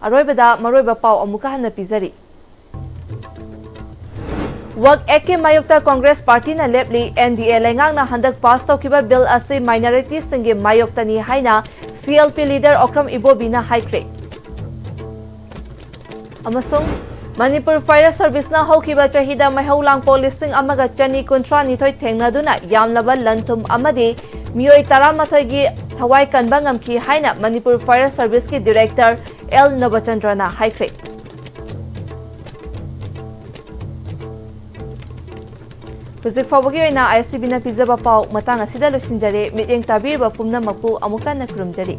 ꯑꯔꯣꯏꯕꯗ ꯃꯔꯨꯑꯣꯏꯕ ꯄꯥꯎ ꯑꯃꯨꯛꯀ ꯍꯟꯅ ꯄꯤꯖꯔꯤ꯫ Waqf Act ꯀꯤ ꯃꯥꯌꯣꯛꯇ Congress party ꯅ ꯂꯦꯞꯂꯤ꯫ N D A ꯂꯩꯉꯥꯛꯅ ꯍꯟꯗꯛ pass ꯇꯧꯈꯤꯕ bill ꯑꯁꯤ minority ꯁꯤꯡꯒꯤ ꯃꯥꯌꯣꯛꯇꯅꯤ ꯍꯥꯏꯅ C L P leader Okram ꯏꯕꯣꯕꯤꯅ ꯍꯥꯏꯈ꯭ꯔꯦ꯫ ꯑꯃꯁꯨꯡ ꯃꯅꯤꯄꯨꯔ Fire Service ꯅ ꯍꯧꯈꯤꯕ ꯆꯍꯤꯗ ꯃꯩꯍꯧ ꯂꯥꯡꯄꯣꯛ ꯂꯤꯁꯤꯡ ꯑꯃꯒ ꯆꯅꯤ ꯀꯨꯟꯊ꯭ꯔꯥ ꯅꯤꯊꯣꯏ ꯊꯦꯡꯅꯗꯨꯅ ꯌꯥꯝꯂꯕ ꯂꯟ ꯊꯨꯝ ꯑꯃꯗꯤ ꯃꯤꯑꯣꯏ ꯇꯔꯥꯃꯥꯊꯣꯏꯒꯤ ꯊꯋꯥꯏ ꯀꯟꯕ ꯉꯝꯈꯤ ꯍꯥꯏꯅ ꯃꯅꯤꯄꯨꯔ Fire Service ꯀꯤ Director L ꯅꯕꯆꯟꯗ꯭ꯔꯅ ꯍꯥꯏꯈ꯭ꯔꯦ꯫ ꯍꯧꯖꯤꯛ ꯐꯥꯎꯕꯒꯤ ꯑꯣꯏꯅ I S T V ꯅ ꯄꯤꯖꯕ ꯄꯥꯎ ꯃꯇꯥꯡ ꯑꯁꯤꯗ ꯂꯣꯏꯁꯤꯟꯖꯔꯦ꯫ ꯃꯤꯠꯌꯦꯡ ꯇꯥꯕꯤꯔꯤꯕ ꯄꯨꯝꯅꯃꯛꯄꯨ ꯑꯃꯨꯛ ꯍꯟꯅ ꯈꯨꯔꯨꯝꯖꯔꯤ꯫